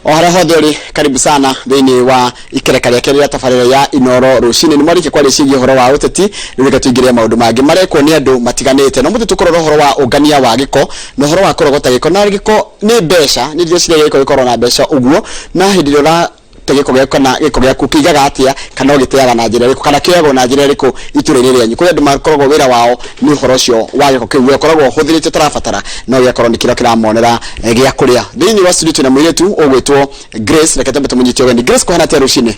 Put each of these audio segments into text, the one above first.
O harĩa hothe ũrĩ, karibu sana thĩinĩ wa ikereka rĩa kerĩ rĩa tabarĩra ya Inoro Rũcinĩ. Nĩ mwarĩkia kwaria ciĩgiĩ ũhoro wa ũteti, rĩu reke tũingĩre maũndũ mangĩ marekwo nĩ andũ matiganĩte. No mũthĩ tũkũrora ũhoro wa ũngania wa gĩko na ũhoro wa kũrogota gĩko. Na gĩko nĩ mbeca, nĩ ndĩreciria gĩko gĩkoragwo na mbeca ũguo, na hĩndĩ ĩrĩa ũra te gĩko gĩaku kana gĩko gĩaku kĩigaga atĩa kana ũgĩteaga na njĩra ĩrĩkũ kana kĩoyagwo na njĩra ĩrĩkũ itũra-inĩ rĩanyu. Kũrĩ andũ makoragwo wĩra wao nĩ ũhoro ũcio wa gĩko kĩu, we ũkoragwo ũhũthĩrĩte ũtarabatara no gĩgakorwo nĩ kĩrĩa kĩramonera gĩa kũrĩa. Thĩinĩ wa studio twĩna mũirĩtu ũgwĩtwo Grace, reke twambe tũmũnyite ũgeni. Grace, kũhana atĩa rũcinĩ?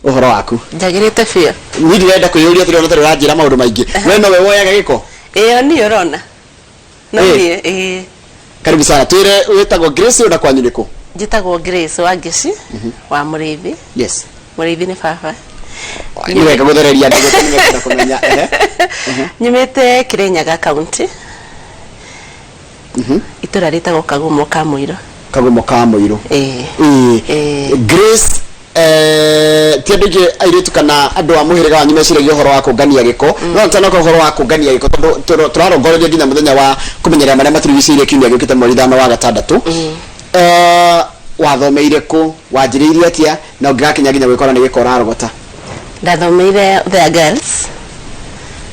Ũhoro waku? Njagĩrĩte biũ. Niĩ ndirenda kwĩyũria atĩrĩ, ona ũtarĩ ũranjĩra maũndũ maingĩ, we nowe woyaga gĩko? Ĩyo niĩ ũrona no niĩ, ĩĩ. Karibu sana, twĩre wĩtagwo Grace na kwanyu nĩ kũ? Njĩtagwo Grace Wangeci wa Mũrĩithi. Mũrĩithi nĩ baba. Nĩ wega gũthereria andũ gũtũ nĩmekwenda kũmenya. Ehe. Nyumĩte Kirinyaga County, itũra rĩtagwo Kagumo ka Mũirũ. Kagumo ka Mũirũ. Ĩĩ. Ĩĩ. Ĩĩ. Grace, ti andũ aingĩ airĩtu kana andũ a mũhĩrĩga wanyu meciragia ũhoro wa kũngania gĩko, no tanoka ũhoro wa kũngania gĩko tondũ tũrarongoreria nginya mũthenya wa kũmenyerera marĩa matũrigicĩirie kiumia gĩũkĩte mweri 5 wa gatandatũ. Wathomeire kũ, wanjĩrĩirie atĩa na ũngĩgakinya nginya gwĩkora nĩ gĩko ũrarogota? Ndathomeire Othaya Girls,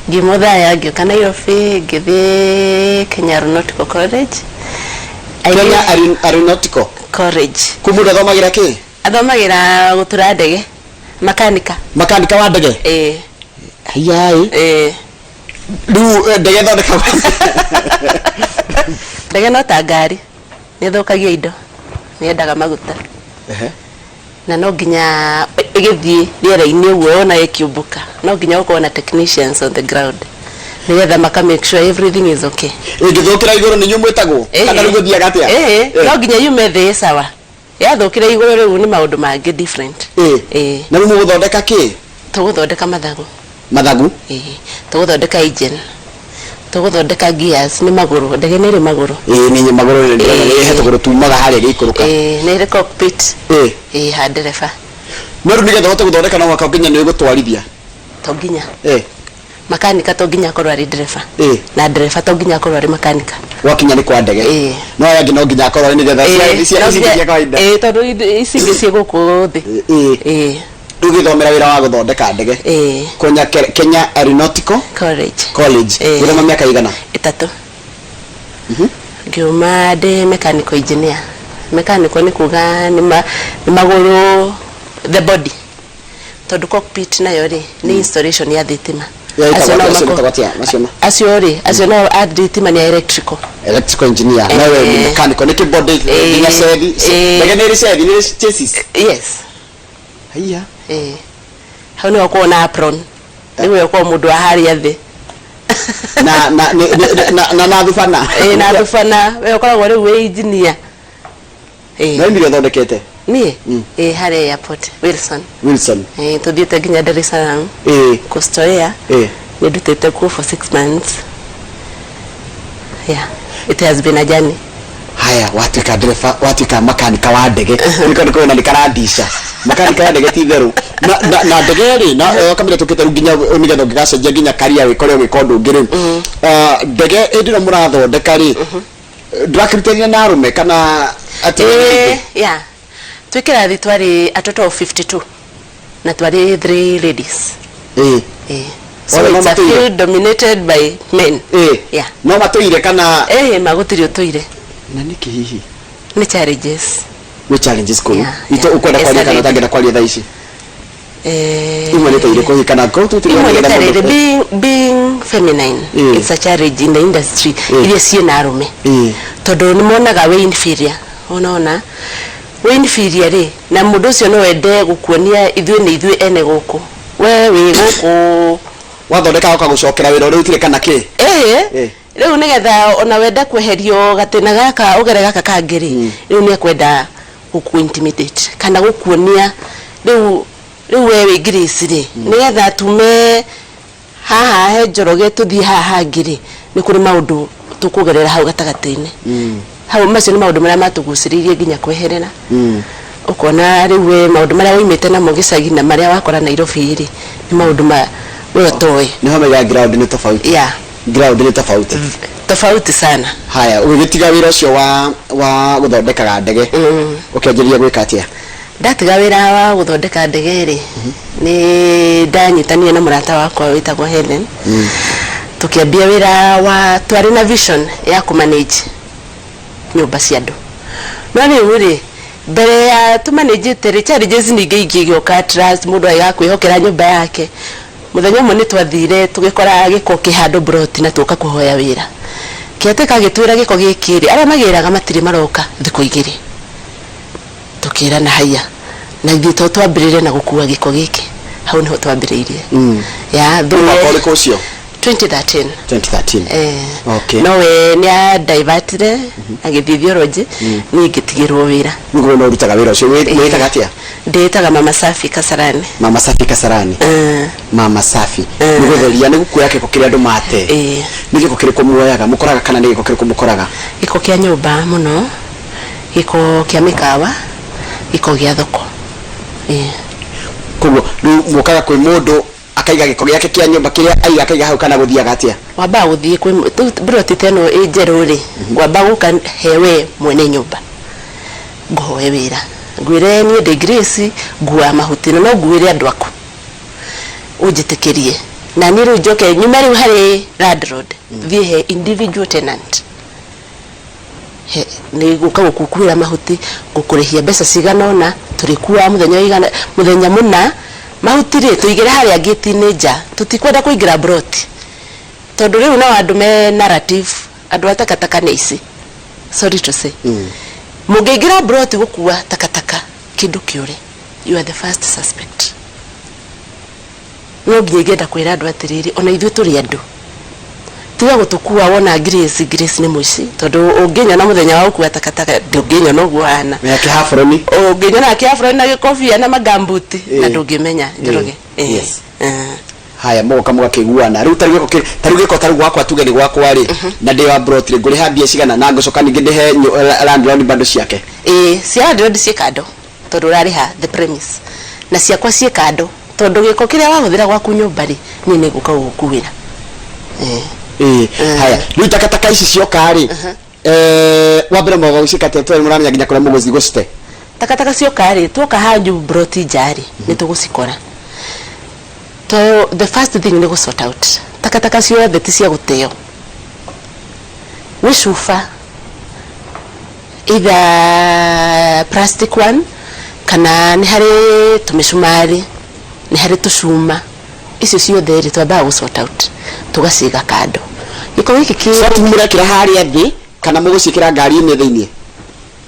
ngiuma Othaya ngĩũka Nairobi, ngĩthiĩ Kenya Aeronautical College. I Kenya Aeronautical College. Kũ mũndũ athomagĩra kĩ? Athomagĩra gũtura ndege, makanika. Makanika wa ndege? Ĩĩ. Haiyaĩ. Ĩĩ. Rĩu ndege ĩthondekagwo? Ndege no ta ngari, nĩ ĩthũkagia indo, nĩ yendaga maguta. Na no nginya ĩgĩthiĩ rĩera-inĩ ũguo wona ĩkĩũmbũka, no nginya gũkorwo na technicians on the ground nĩgetha maka make sure everything is okay. Ĩngĩthũkĩra igũrũ nĩ inyuĩ mwĩtagwo? Kana rĩu gũthiaga atĩa? Ĩĩ, no nginya yume thĩ ĩ sawa. Yathũkĩra igũrũ rĩu nĩ maũndũ mangĩ different. Ĩĩ. Na rĩu mũgũthondeka kĩ? Tũgũthondeka mathagu. Mathagu? Ĩĩ. Tũgũthondeka engine. Tũgũthondeka gears, nĩ magũrũ, ndege nĩ ĩrĩ magũrũ. Ĩĩ nĩ magũrũ nĩ ndĩrona nĩ he tũgũrũ tumaga harĩa ĩgĩikũrũka. Ĩĩ, nĩ ĩrĩ cockpit. Ĩĩ. Ĩĩ, ha ndereba. No rĩu nĩgetha ũhote gũthondeka no mũhaka nginya nĩ gũtwarithia? To nginya. Ĩĩ. Makanika to nginya akorwo arĩ ndereba. Ĩĩ. Na ndereba to nginya akorwo arĩ makanika. Gwakinya nĩ kwa ndege. Ĩĩ. No aya angĩ no nginya akorwo arĩ nĩgetha Ĩĩ, cia no ici nginya- cia kawaida. Ĩĩ, tondũ ici ingĩ ciĩ gũkũ thĩ. Ĩĩ. Ĩĩ. Rĩu ũgĩthomera wĩra wa gũthondeka ndege. Ĩĩ. Kũnya Kenya Aeronautical College. College. Ĩĩ. Gũthoma mĩaka ĩigana? 3. Ngiuma ndĩ mechanical engineer. Mechanical nĩ kuga nĩ magũrũ, the body. Tondũ cockpit nayo rĩ, nĩ installation ya thitima. Ya Acio ĩtagwo nao atĩa? Acio metagwo atĩa? Macio ma? Acio rĩ, acio nao a thitima nĩ a electrical. Electrical engineer. No we nĩ mechanical. Nĩ kĩbody nginya cethi. Ndege nĩ ĩrĩ cethi, nĩ ĩrĩ chassis? Yes. Haiya. Hau nĩho ũkoragwo na apron. Nĩguo ũkorwo mũndũ wa harĩa thĩ. Na na nĩ- nĩ- na na na thubana. Ĩĩ, na thubana. We ũkoragwo rĩu wĩ engineer. Ĩĩ. Na waumire ũthondekete? Niĩ? Ĩĩ, harĩa airport, Wilson. Wilson. Ĩĩ, tũthiĩte nginya Dar es Salaam. Coastal Air. Nĩ ndutĩte kuo for 6 months. Yeah. It has been a journey. Haya, watuĩka ndereba, watuĩka makanika wa ndege, nĩko nĩ kũrona nĩ karandica makanika wa ndege ti itherũ na ndege rĩ na kamĩra tũkĩte rĩu nginya nĩgetha ũngĩgacenjia nginya karia wĩkore ũgĩka ũndũ ũngĩ rĩu. Ah, ndege hĩndĩ ĩrĩa mũrathondeka rĩ, ndũrakĩrutania na arũme kana atumia Ĩĩ, aingĩ? yeah. Twĩ kĩrathi twarĩ a total of 52 na twarĩ three ladies. Ĩĩ. So Othe no it's a matũire? field dominated by men. Yeah. No matũire kana? Ĩĩ, ma gũtirĩ ũtũire. Na nĩkĩ hihi? Nĩ challenges. Nĩ challenges kũu? Yeah, Itũ yeah. ũkwenda kwaria kana Yes, ũtangĩenda kwaria thaa ici? Imwe nĩ ta irĩkũ hihi kana ngorwo tu Imwe nĩ nĩgetha ta mũndũ- rĩrĩ, being feminine, it's a challenge in the industry iria ciĩna arũme, tondũ nĩ monaga wĩ inferior. Ũnona wĩ inferior rĩ, na mũndũ ũcio no ende gũkuonia ithuĩ nĩ ithuĩ ene gũkũ, we wĩ gũkũ. Wathondeka ũkagũcokera wĩra ũrĩa ũrutire kana kĩ? Ĩĩ. Rĩu nĩgetha ona wende kweherio gatĩna gaka ũgere gaka kangĩ rĩ, rĩu nĩ ekwenda gũkũ intimidate kana gũkuonia rĩu we wĩ Grace rĩ, nĩgetha tume haha he Njoroge tũthiĩ haha hangĩ rĩ, nĩ kũrĩ maũndũ tũkũgerera hau gatagatĩ-inĩ. Hau macio nĩ maũndũ marĩa matũgucĩrĩirie nginya kweherera. Ũkona rĩu we maũndũ marĩa waumĩte namo gĩcagi na marĩa wakora Nairobi rĩ, nĩ maũndũ ma we ũtoĩ. Nĩho maugaga ground nĩ tofauti. Yeah. Ground nĩ tofauti. Tofauti sana. Haya, ũgĩgĩtiga wĩra ũcio wa gũthondekaga ndege, ũkĩanjĩrĩria gwĩka atĩa? Ndatiga wĩra wa gũthondeka ndege rĩ, nĩ ndanyitanire na mũrata wakwa wĩtagwo Helen, tũkĩambia wĩra wa, twarĩ na vision ya kũmanage nyũmba cia andũ. No rĩu rĩ, mbere ya tũmanĩnjĩte rĩ, challenges ningĩ ingĩ igĩũka, trust, mũndũ agĩaga kwĩhokera nyũmba yake. Mũthenya ũmwe nĩ twathire tũgĩkora gĩko kĩ handũ broti na tuoka kũhoya wĩra. Caretaker agĩtwĩra gĩko gĩkĩ rĩ, arĩa magĩraga matirĩ maroka thikũ 2. Tũkĩrana haiya, na ithuĩ to twambĩrĩre na gũkua gĩko gĩkĩ. Hau nĩho twambĩrĩirie. Ya Mwaka ũrĩkũ ũcio? 2013. 2013. Eh. Okay. No we nĩ adivertire agĩthiĩ theology, niĩ ngĩtigĩrwo wĩra. Nĩguo no ũrutaga wĩra ũcio. Wĩtaga atĩa? Ndĩĩtaga Mama Safi Kasarani. Mama Safi Kasarani. Mama Safi. Nĩ gũtheria, nĩ gũkuoya gĩko kĩrĩa andũ mate. Nĩ gĩko kĩrĩkũ muoyaga? Mũkoraga kana nĩ gĩko kĩrĩkũ mũkoraga? Gĩko kĩa nyũmba mũno, gĩko kĩa mĩkawa, gĩko gĩa thoko. Koguo rĩu mũkaga kwĩ mũndũ akaiga gĩko gĩake kĩa nyũmba kĩrĩa aiga akaiga hau, kana gũthiaga atĩa? Wambaga gũthiĩ kwĩ rĩu broti ta ĩno ĩ njerũ rĩ, ngwamba gũka he we mwene nyũmba, ngũhoe wĩra, ngwĩre niĩ ndĩ Grace, nguaga mahuti na no nguĩre andũ aku, ũnjĩtĩkĩrie na niĩ rĩu njoke nyume rĩu harĩ landlord thiĩ he individual tenant. He, nĩ gũka gũkukuĩra mahuti, ngũkũrĩhia mbeca cigana ũna, tũrĩkuaga mũthenya ũigana, mũthenya mũna. Mahuti rĩ, tũigĩre harĩa ngĩti-inĩ nja, tũtikwenda kũingĩra broti tondũ rĩu no andũ me narrative, andũ a takataka nĩ aici, sorry to say. Mũngĩingĩra broti gũkua takataka kĩndũ kĩũre, you are the first suspect. No nginya ingĩenda kwĩra andũ atĩrĩrĩ, ona ithuĩ tũrĩ andũ, tiga gũtũkua wona Grace, Grace nĩ mũici, tondũ ũngĩnyona mũthenya wa gũkua takataka ndũngĩnyona ũguo hana. Wĩ kĩhaburoni. Ũngĩnyona kĩhaburoni na gĩkobia na magambuti na ndũngĩmenya Njoroge. Haya, mũgoka mũgakĩiguana rĩu tarĩu gĩko tarĩu gĩko tarĩu gwakwa tuge nĩ gwakwa rĩ, na ndĩ wa broti rĩ, ngũrĩha mbia cigana na ngũcoka ningĩ ndĩhe landlord bado ciake? Ĩĩ, cia landlord ciĩ kando tondũ ũrarĩha the premise, na ciakwa ciĩ kando tondũ gĩko kĩrĩa wahũthĩra gwaku nyũmba rĩ, niĩ nĩ ngũka gũgũkuĩra. Haya, rĩu takataka ici cioka rĩ, wa mbere mwaga gũciĩka atĩa? Tondũ mũramenya nginya kũrĩa mũgũthiĩ gũcite. Takataka cioka rĩ, tuoka hanyu broti nja rĩ, nĩ tũgũcikora. To the first thing nĩ gũ sort out takataka ciothe ti cia gũteo, gwĩ cuba, either plastic one kana nĩ harĩ tũmĩcumarĩ, nĩ harĩ tũcuma, icio ciothe rĩ, twambaga gũ sort out tũgaciga kando. Gĩko gĩkĩ kĩ Sort mũrekĩra harĩa thĩ kana mũgũciĩkĩra ngari-inĩ thĩiniĩ,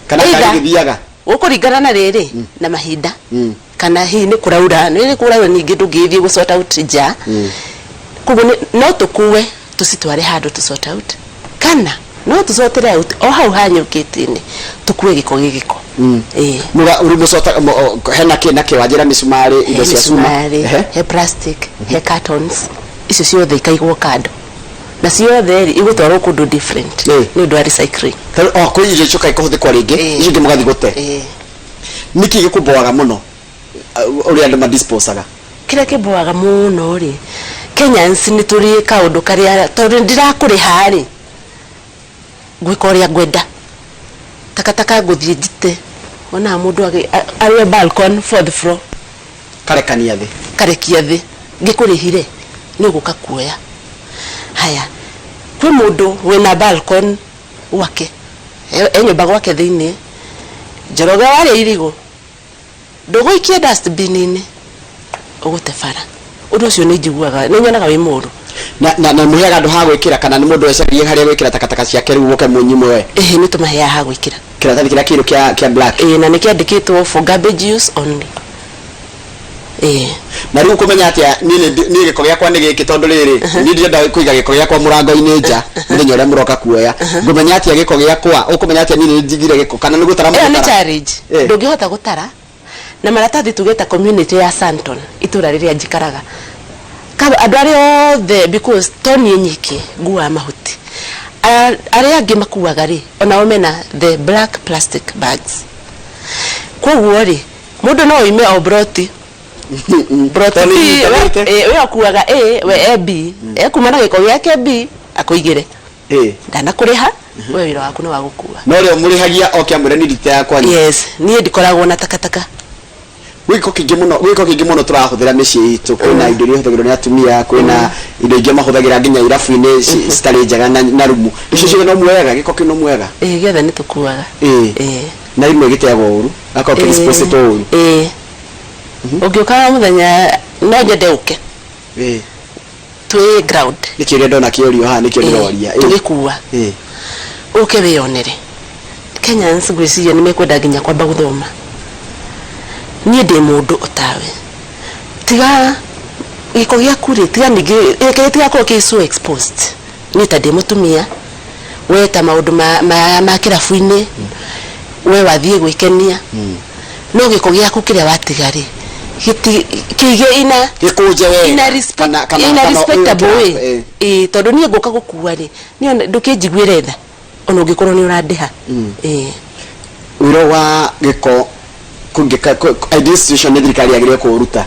kana ngari ĩgĩthiaga? Gũkũringana na rĩrĩ na mahinda, kana hihi nĩ kũraura, nĩ kũraura ningĩ ndũngĩgĩthiĩ gũ sort out nja. Koguo no tũkue tũcitware handũ tũ sort out, kana no tũcotere out o hau hanyu gate-inĩ, tũkue gĩko gĩ gĩko. Ĩĩ. Rĩu mũcota hena kĩ na kĩ? Wanjĩra mĩcumarĩ, indo cia cuma. Mĩcumarĩ, he plastic, he cartons, icio ciothe ikaigwo kando, na ciothe rĩ, igũtwarwo kũndũ different nĩ ũndũ wa recycling. O kwĩ irio icoka ikũhũthĩkwo rĩngĩ, icio ingĩ mũgathiĩ gũte. Nĩkĩ gĩkũmboaga mũno ũrĩa andũ madisposaga? Kĩrĩa kĩmboaga mũno rĩ, Kenyans nĩ tũrĩ kaũndũ karĩa tondũ ndirakũrĩha rĩ, ngwĩka ũrĩa ngwenda. Takataka ngũthiĩ njite, wonaga mũndũ arĩ o balcony, fourth floor, karekania thĩ. Karekia thĩ. Ngĩkũrĩhire nĩ ũgũka kuoya. Haya, kwĩ mũndũ wĩna balcony gwake, e nyũmba gwake thĩiniĩ. Njoroge, warĩa irigũ ndũgũikia dustbin-inĩ, ũgũte bara. Ũndũ ũcio nĩ njiguaga, nĩ nyonaga wĩ mũũru. Na mũheaga andũ ha gwĩkĩra kana nĩ mũndũ ecaragia harĩa gwĩkĩra takataka ciake rĩu mũke mũnyimwe? Ĩhĩ, nĩ tũmaheaga ha gwĩkĩra. Kĩratathi kĩrĩa kĩirũ kĩa black. Ĩĩ, na nĩ kĩandĩkĩtwo "For garbage use only". Ĩĩ. Na rĩu kũmenya atĩa niĩ gĩko gĩakwa nĩ gĩkĩ? Tondũ rĩrĩ, niĩ ndirenda kũiga gĩko gĩakwa mũrango-inĩ nja mũthenya ũrĩa mũroka kuoya. Ngũmenya atĩa gĩko gĩakwa? Ũkũmenya atĩa niĩ nĩ njigire gĩko, kana nĩ gũtara Ĩyo nĩ mũgũtara? challenge. Ndũngĩhota gũtara na maratathi. Tuge ta community ya Santon, itũra rĩrĩa njikaraga, andũ arĩa othe, because to niĩ nyiki nguaga mahuti, arĩa angĩ makuaga rĩ, onao mena the black plastic bags. Koguo rĩ, mũndũ no oime o broti, broti Tondũ B, nĩ we inyitanĩte. We akuaga A, we e B, ekuma na gĩko gĩake B akũigĩre. Ndanakũrĩha, we wĩra waku nĩ wa gũkua. No rĩo mũrĩhagia oke amwĩre nĩ ndite yakwa. Yes, niĩ ndikoragwo na takataka. Gĩko kĩingĩ mũno, gĩko kĩingĩ mũno tũrahũthĩra mĩciĩ itũ. Kwĩna indo iria ihũthagĩrwo nĩ atumia, kwĩna indo ingĩ mahũthagĩra nginya irabu-inĩ citarĩ njega na rumu icio ciothe no muoyaga gĩko kĩu, no muoyaga? Ĩĩ, gĩothe nĩ tũkuaga. Ĩĩ. Na imwe gĩteagwo ũru, gakorwo kĩdisposĩtwo ũru. Ĩĩ, ũngĩũka mũthenya no nyende ũke twĩ ground. Nĩ kĩũria ndona kĩũrio haha, nĩkĩo ndĩroria. Tũgĩkua, ũke wĩyonere. Kenyans ngwĩciria nĩ mekwenda nginya kwamba gũthoma. Niĩ ndĩ mũndũ otawe, tiga gĩko gĩaku rĩ, tiga ningĩ reke gĩtigakorwo kĩ so exposed. Niĩ ta ndĩ mũtumia, we ta maũndũ ma kĩrabu-inĩ, we wathiĩ gwĩkenia, no gĩko gĩaku kĩrĩa watiga rĩ, kĩige ina Gĩkũnje wega. ina respect, kana ina kana respectable way. Ĩĩ, tondũ niĩ ngũka gũkua rĩ, niĩ ndũkĩnjiguĩre tha ona ũngĩkorwo nĩ ũrandĩha. Ĩĩ. Wĩra wa gĩko kũngĩka ideal situation nĩ thirikari yagĩrĩire kũũruta.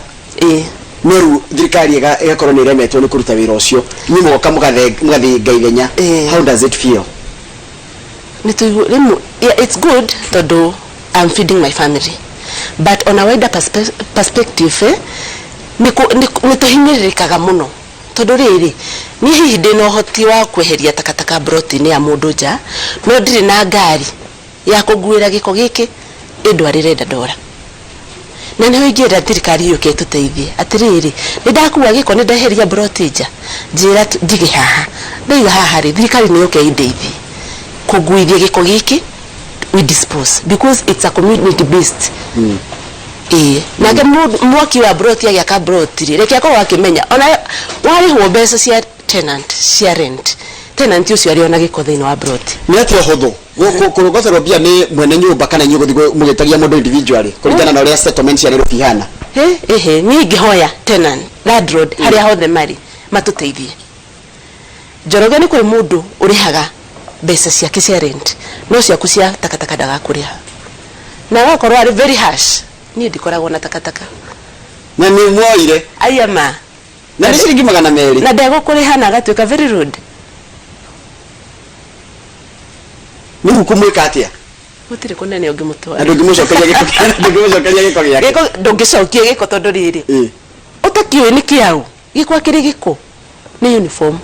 No rĩu thirikari ĩgakorwo nĩ ĩremetwo nĩ kũruta wĩra ũcio, inyuĩ mũgoka mũgathinga ithenya. How does it feel? Nĩ tũigu rĩmwe, yeah, it's good tondũ I'm feeding my family, but on a wider perspective, nĩ tũhinyĩrĩrĩkaga mũno tondũ rĩrĩ, niĩ hihi ndĩna ũhoti wa kweheria takataka mburoti-inĩ ya mũndũ nja, no ndirĩ na ngari ya kũnguĩra gĩko gĩkĩ ĩndwarĩre Dandora. Na nĩho ingĩenda thirikari yũke ĩtũteithie atĩrĩrĩ, nĩ ndakua gĩko, nĩ ndeheria mburoti nja, njĩra njige haha, ndaiga haha rĩ, thirikari nĩ yũke ĩndeithie kũnguithia gĩko gĩkĩ, we dispose, because it's a community based. Ĩĩ, nake mwaki wa mburoti agĩaka mburoti rĩ, reke akorwo akĩmenya ona warĩhwo mbeca cia tenant, cia rent, tenant ũcio arĩ ona gĩko thĩinĩ wa mburoti. Nĩ atĩa ũhũthũ kũrongoterwo mbia nĩ mwene nyũmba kana inyuĩ gũthiĩ mũgĩtagia mũndũ individually kũringana na ũrĩa settlement cia Nairobi ihana? Ĩhĩ, niĩ ingĩhoya tenant, landlord, harĩa hothe marĩ matũteithie. Njoroge, nĩ kũrĩ mũndũ ũrĩhaga mbeca ciake cia rent, no ciaku cia takataka ndagakũrĩha na agakorwo arĩ very harsh. Niĩ ndikoragwo na takataka. Na nĩ mwoire? Aya ma. Na nĩ ciringi 200. Na ndegũkũrĩha na agatuĩka very rude. Nĩ huku mwĩka atĩa? Gũtirĩ kũnene ũngĩmũtwara. Na ndũngĩmũcokeria gĩko, ndũngĩmũcokeria gĩko gĩake? Gĩko ndũngĩcokia gĩko tondũ rĩrĩ, ũtakĩũĩ nĩ kĩaũ gĩko, akĩrĩ gĩko nĩ uniform.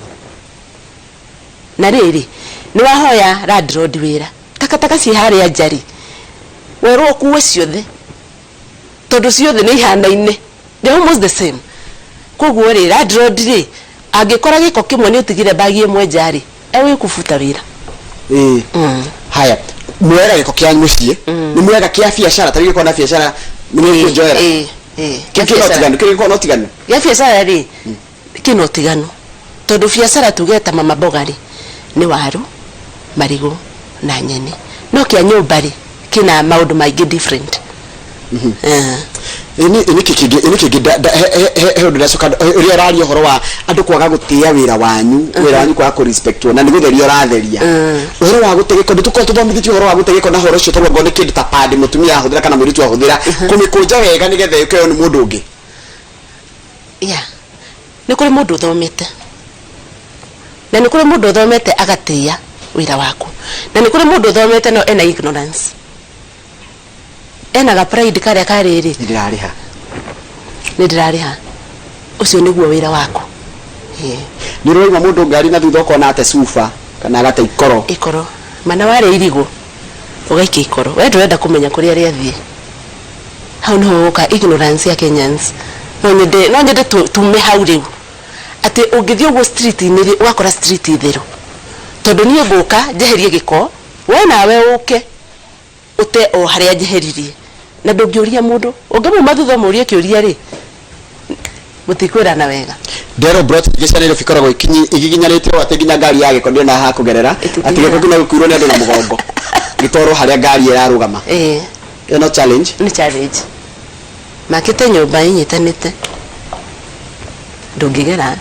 Na rĩrĩ, nĩ wahoya landlord wĩra, takataka ciĩ harĩa nja rĩ, werwo ũkue ciothe tondũ ciothe nĩ ihanaine, they almost the same. Koguo rĩ, landlord rĩ, angĩkora gĩko kĩmwe nĩ ũtigire bagi ĩmwe nja rĩ, egũgĩkũbuta wĩra. Haya, muoyaga gĩko kĩa mũciĩ, nĩ muoyaga kĩa biacara? Ta rĩu gĩkorwo na biacara nĩ mũkũnjoera? Ĩĩ. Kĩu kĩna ũtiganu, kĩu gĩkoragwo na ũtiganu? Gĩa biacara rĩ, kĩna ũtiganu tondũ biacara tuge ta mama mboga rĩ, nĩ waru, marigũ na nyeni, no kĩa nyũmba rĩ, kĩna maũndũ maingĩ different. Ĩ nĩkĩ kĩngĩ, ĩ nĩkĩ kĩngĩ he ũndũ ndacoka ũrĩa ũraria ũhoro wa andũ kwaga gũtĩa wĩra wanyu, wĩra wanyu kwaga kũrespectwo, na nĩ gũtheria ũratheria. Ũhoro wa gũte gĩko, nĩ tũkoragwo tũthomithĩtio ũhoro wa gũte gĩko na ũhoro ũcio, tondũ angorwo nĩ kĩndũ ta pad mũtumia ahũthĩra kana mũirĩtu ahũthĩra, kũmĩkũnja wega nĩgetha ĩkĩoywo nĩ mũndũ ũngĩ. Yeah, nĩ kũrĩ mũndũ ũthomete, na nĩ kũrĩ mũndũ ũthomete agatĩĩa wĩra waku, na nĩ kũrĩ mũndũ ũthomete no ena ignorance, ena ga pride karĩa karĩrĩ. Nĩ ndĩrarĩha. Nĩ ndĩrarĩha, ũcio nĩguo wĩra waku. Ĩĩ. Nĩ ũraigua mũndũ ngari na thutha ũkona ate cuba kana agate ikoro. Ikoro mana warĩa irigũ ũgaikia ikoro, we ndũrenda kũmenya kũrĩa rĩathiĩ. Hau niho gũka ignorance ya Kenyans. No nyende tume hau rĩu, atĩ ũngĩthiĩ ũguo street-inĩ rĩ, ũgakora street theru, tondũ niĩ ngũka njeherie gĩko, we nawe ũke ũte o harĩa njeheririe, na ndũngĩũria mũndũ ũngĩmuma thutha ũmũrie kĩũria rĩ, mũtikwĩrana wega. Ndero brot ingĩ cia Nairobi ikoragwo igiginyanĩte ũũ atĩ nginya ngari ya gĩko ndĩona ha kũgerera, atĩ gĩko kĩu no gĩkuirwo nĩ andũ na mũgongo gĩtwarwo harĩa ngari ĩrarũgama. Ĩyo no challenge. Nĩ challenge, makĩte nyũmba inyitanĩte, ndũngĩgera.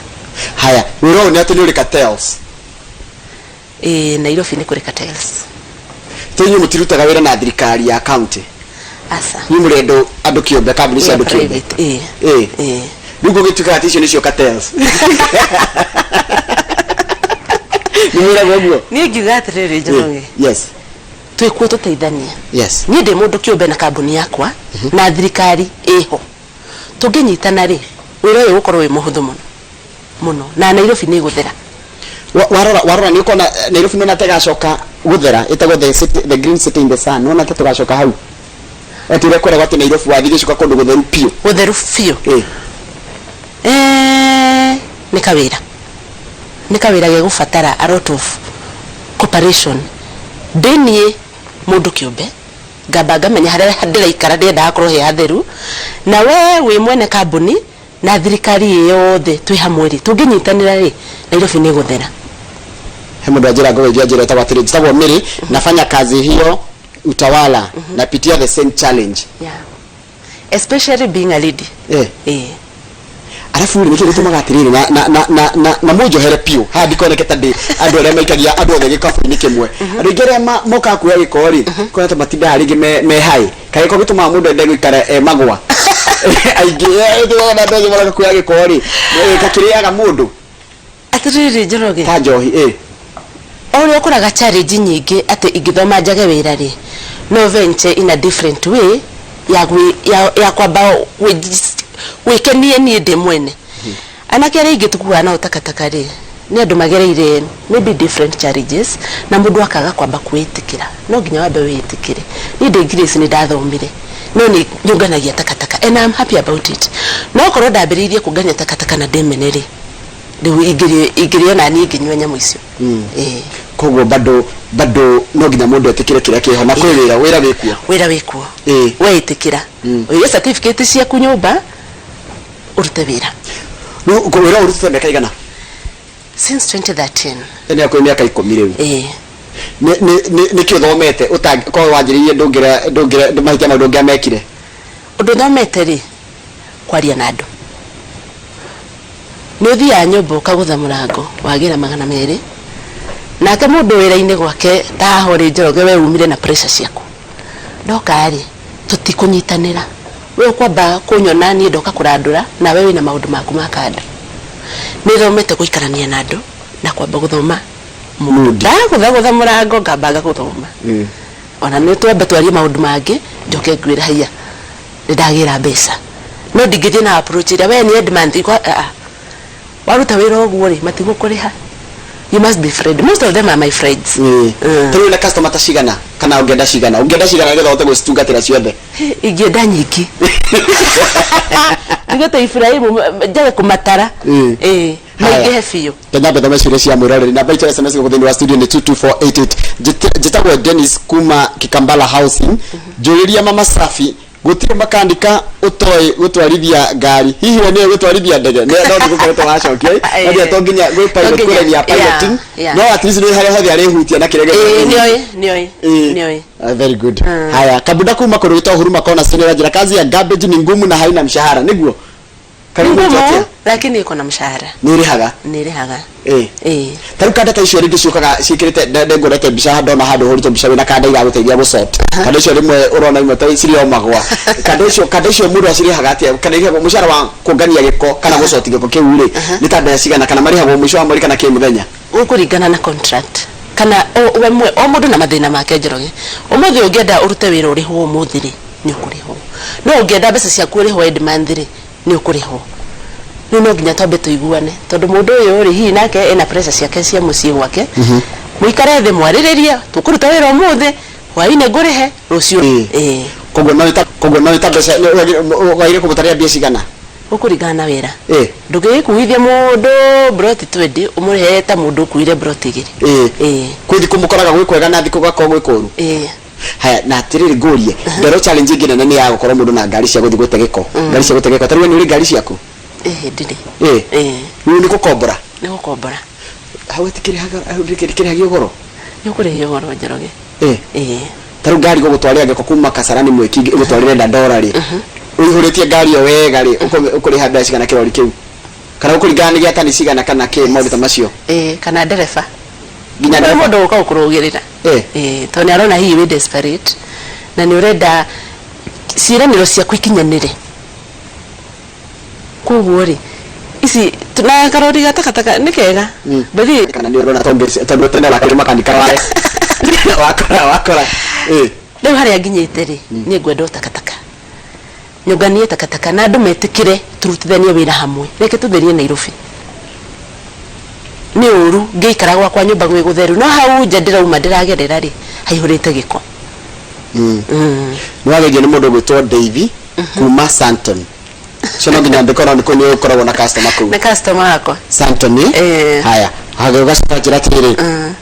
Haya, wĩra ũyũ nĩ atĩ nĩ ũrĩ cartels? Ĩĩ, Nairobi nĩ kũrĩ cartels. To inyuĩ mũtirutaga wĩra na thirikari ya county? Aca. Inyuĩ mũrĩ andũ kĩũmbe, kambuni cia We andũ are kĩũmbe. private, ĩĩ. Ĩĩ. Rĩu gũgĩtuĩkaga atĩ icio nĩcio cartels. Nĩ wĩragwo ũguo? Niĩ ngiuga atĩrĩrĩ, Njoroge, twĩkuo tũteithanie. Niĩ ndĩ mũndũ kĩũmbe na kambuni yakwa na thirikari ĩho, tũngĩnyitana rĩ, wĩra ũyũ ũgũkorwo wĩ mũhũthũ mũno mũno na Nairobi nĩ ĩgũthera. Warora nĩ ũkona Nairobi nona ta ĩgacoka gũthera, ĩtagwo the city, the green city in the sun. Nona ta tũgacoka hau atĩ ũrĩa kweragwo atĩ Nairobi wathiĩ gĩcoka kũndũ gũtheru biũ? Gũtheru biũ. Nĩ kawĩra, nĩ kawĩra gegũbatara a lot of cooperation. Ndĩ niĩ mũndũ kĩũmbe, ngamba ngamenya harĩa ndĩraikara ndĩrenda hakorwo he hatheru, na we wĩ mwene kambuni na thirikari ĩ yothe twĩ hamwe rĩ, tũngĩnyitanĩra rĩ, Nairobi nĩ ĩgũthera. He mũndũ anjĩra ngũgeithia, anjĩra etagwo atĩrĩ, njĩtagwo Mary, nafanya kazi hiyo Utawala, napitia the same challenge. Yeah. Especially being a lady. Arabu rĩ, nĩkĩ gĩtũmaga atĩrĩrĩ na mũnjohere biũ haha ndikoneke ta ndĩ andũ arĩa maikagia andũ othe gĩkabũ-inĩ kĩmwe? Andũ aingĩ arĩa mokaga kuoya gĩko rĩ, kona ta matindaga rĩngĩ me high. Kagĩko gĩtũmaga mũndũ ende gũikara e magwa aingĩ. Na andũ aingĩ maroka kuoya gĩko rĩ, gakĩrĩaga mũndũ. Atĩrĩrĩ, Njoroge, ta njohi ĩ. O ũrĩa ũkoraga challenge nyingĩ atĩ ingĩthoma njage wĩra rĩ, no venture in a different way ya kwamba gwĩkenie niĩ ndĩ mwene. Anake arĩa aingĩ tũkuaga nao takataka rĩ, nĩ andũ magereire maybe different challenges, na mũndũ akaga kwamba kwĩĩtĩkĩra. No nginya wambe wĩĩtĩkĩre, niĩ ndĩ Grace, nĩ ndathomire no nĩ nyũnganagia takataka and I'm happy about it. No korwo ndambĩrĩirie kũngania takataka na ndĩmene rĩ, rĩu ingĩrĩ ona niĩ ngĩnyua nyamũ icio. Koguo bado no nginya mũndũ etĩkĩre kĩrĩa kĩho na kwĩ wĩra wĩkuo. Wĩra wĩkuo. Weĩtĩkĩra, ũige certificate ciaku nyũmba, ũrute wĩra. Rĩu wĩra ũrutĩte mĩaka igana? Since 2013. Nĩ hakuhĩ mĩaka 10 rĩu. Ĩĩ. Nĩ kĩ ũthomete korwo wanjĩrĩirie ndũngĩra mahĩtia mau ndũngĩamekire? Ũndũ thomete rĩ, kwaria na andũ. Nĩ ũthiaga nyũmba ũkagũtha mũrango, wagĩra 200 nake mũndũ wĩra-inĩ gwake ta haha ũrĩ, Njoroge, we umire na pressure ciaku, ndoka rĩ, tũtikũnyitanĩra. We ũkwamba kũnyona niĩ ndoka kũrandũra, nawe wĩna maũndũ maku ma kando. Nĩ thomete gũikarania na andũ na kwamba gũthoma mũndũ. Mood. Ndagũthagũtha mũrango, ngamba ngagũthoma, ona nĩ twambe twarie maũndũ mangĩ, njoke ngwĩre haiya, nĩ ndagĩra mbeca. No ndingĩthiĩ na approach ĩrĩa we nĩ end month ah, ah. Waruta wĩra ũguo rĩ, matigũkũrĩha. You must be friend. Most of them are my friends. Tarĩu na customer ta cigana, kana ũngĩenda cigana nĩgetha ũhote gũcitungatĩra ciothe? Ingĩenda nyingĩ, ndige ta Ibrahimu njage kũmatara. Ĩĩ, maingĩhe biũ. Kenya thome ciũria cia mwĩroreri. Namba itũ ya SMS gũkũ thĩinĩ wa studio nĩ 22488. Njĩtagwo Dennis kuma Kikambala Housing. Njũrĩria Mama Safi, gũtirĩ makanika ũtoĩ gũtwarithia ngari, hihi we nĩwe gũtwarithia ndege? No tũgũkoretwo wacokia no nginya, to nginya gwĩ pilot. No nginya, kũrenia piloting. No at least nĩ harĩa hothe arĩhutia na kĩrĩa gĩothe. Nĩoĩ, nĩoĩ. Nĩoĩ. Ah, very good. Haya, Kabuda kuma kũndũ gwĩtwo Huruma Corner Senior njĩra, kazi ya garbage ni ngumu na haina mshahara. Nĩguo? Karibu. Ngumu, atĩa? Lakini iko na mshahara. Nĩ ĩrĩhaga? Nĩ ĩrĩhaga. Ĩĩ. Ta rĩu kanda ta icio rĩngĩ ciũkaga ciĩkĩrĩte, ndengorete mbica, ndona handũ hũrĩtwo mbica wĩna kanda iragũteithia gũsort. Kanda icio rĩmwe ũrona imwe ta cirĩ o magwa. Kanda icio mũndũ acirĩhaga atĩa, kana irĩhagwo mũcara wa kũngania gĩko kana gũsort gĩko kĩu rĩ, nĩ ta mbeca cigana, kana marĩhagwo mũico wa mweri kana kĩmũthenya? Ũkũringana na contract kana o we o mũndũ na mathĩna make. Njoroge, ũmũthĩ ũngĩenda ũrute wĩra ũrĩhwo ũmũthĩ rĩ, nĩ ũkũrĩhwo, no ũngĩenda mbeca ciaku ũrĩhwo end month rĩ, nĩ ũkũrĩhwo. Rĩu no nginya twambe tũiguane, tondũ mũndũ ũyũ rĩ, hihi nake ena pressure ciake cia mũciĩ gwake. Mũikare thĩ mwarĩrĩrie, tũkũruta wĩra ũmũthĩ, hwainĩ ngũrĩhe rũciũ. Ĩĩ. Koguo no ta mbeca wagĩrĩire kũmũtarĩra mbia cigana? Ũkũringana na wĩra. Ndũngĩgĩkuithia mũndũ broti 20 ũmũrĩhe ta mũndũ ũkuire broti 2. Ĩĩ. Kwĩ thikũ mũkoraga gwĩ kwega na thikũ gũgakorwo gwĩ kũũru? Ĩĩ. Haya, na atirĩrĩ, ngũrie ndero, challenge ĩngĩ nene nĩ ya gũkorwo mũndũ na ngari cia gũthiĩ gũte gĩko, ngari cia gũte gĩko. Ta rĩu we nĩ ũrĩ ngari ciaku? Ĩĩ, ndirĩ. Ĩĩ. Rĩu nĩ gũkombora? Nĩ gũkombora. Hau hatikĩrĩhagio goro? Nĩ ũkũrĩhio goro, Njoroge. Ĩĩ. Ta rĩu ngari gũgũtwarĩra gĩko kuma Kasarani Mwiki ĩgũtwarĩre Dandora rĩ, ũihũrĩtie ngari ĩyo wega rĩ, ũkũrĩha mbeca cigana kĩrori kĩu, kana ũkũringana nĩ gĩa tani cigana kana kĩ, maũndũ ta macio? Ĩĩ, kana ndereba. Nginya Kwĩ ndereba? Mũndũ ũka gũkũrũgĩrĩra. Ĩĩ, tondũ nĩ arona hihi wĩ desperate na nĩ ũrenda ciĩranĩro ciaku ikinyanĩre. Koguo rĩ, ici Ici na karori ga takataka nĩ kega. Bathi Kana nĩ ũrona tondũ tene wakĩrĩ makanika wakora wakora eh. Rĩu harĩa nginyĩte rĩ, niĩ ngwenda o takataka, nyũnganie takataka na andũ metĩkĩre tũrutithanie wĩra hamwe. Reke tũtherie Nairobi. Nĩ ũru ngĩikara gwakwa nyũmba gwĩ gũtheru, no hau nja ndĩrauma ndĩragerera rĩ, haihũrĩte gĩko. Nĩ wageithio nĩ mũndũ ũgwĩtwo Davy kuma Santon. Cio no nginya ndĩkorwo nĩ kũu nĩ ũkoragwo na customer kũu. Nĩ customer wakwa. Santon. Eh. Haya, hagĩgacoka njĩra atĩrĩrĩ,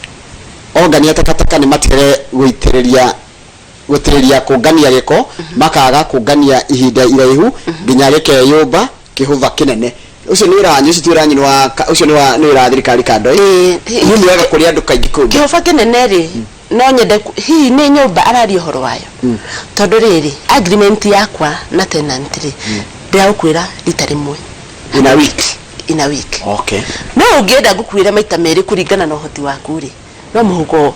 ongania takataka nĩ matigage gũitĩrĩria gũtĩrĩria kũngania gĩko, makaga kũngania ihinda iraihu nginya gĩkeyũmba kĩhũba kĩnene. Ũcio nĩ wĩra wanyu? Ũcio ti wĩra wanyu, nĩ wa ũcio nĩ wa nĩ wĩra wa thirikari kando. Ĩĩ. Inyuĩ muoyaga kũrĩ andũ kaingĩ kũu? Kĩhũba kĩnene rĩ, no nyende hihi nĩ nyũmba araria ũhoro wayo, tondũ rĩrĩ, agreement yakwa na tenant rĩ, ndĩragũkuĩra rita rĩmwe In a week? In a week. No ũngĩenda ngũkuĩre maita merĩ kũringana na ũhoti waku rĩ, no mũhuko.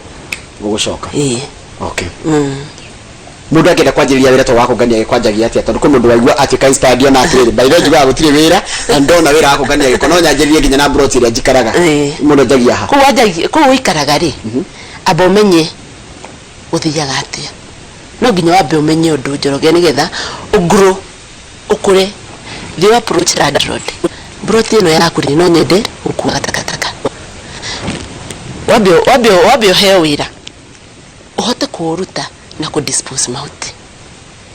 Gũgũcoka. Ĩĩ. Mũndũ angĩenda kwanjĩrĩria wĩra ta wa kũngania gĩko anjagia atĩa? Tondũ kwĩ mũndũ waigua atuĩka inspired, ona atĩrĩrĩ, by the way, njiguaga gũtirĩ wĩra na ndona wĩra wa kũngania gĩko, no nyanjĩrĩrie nginya na mburoti ĩrĩa njikaraga. Mũndũ anjagia ha? Kũu wanjagia kũu ũikaraga rĩ, amba ũmenye gũthiaga atĩa. No nginya wambe ũmenye ũndũ, Njoroge, nĩgetha ũgrow, ũkũre. Thiĩ approach landlord, "Mburoti ĩno yaku rĩ, no nyende gũkua takataka." Wambe ũheo wĩra ũhote kũũruta na kũ dispose mahuti,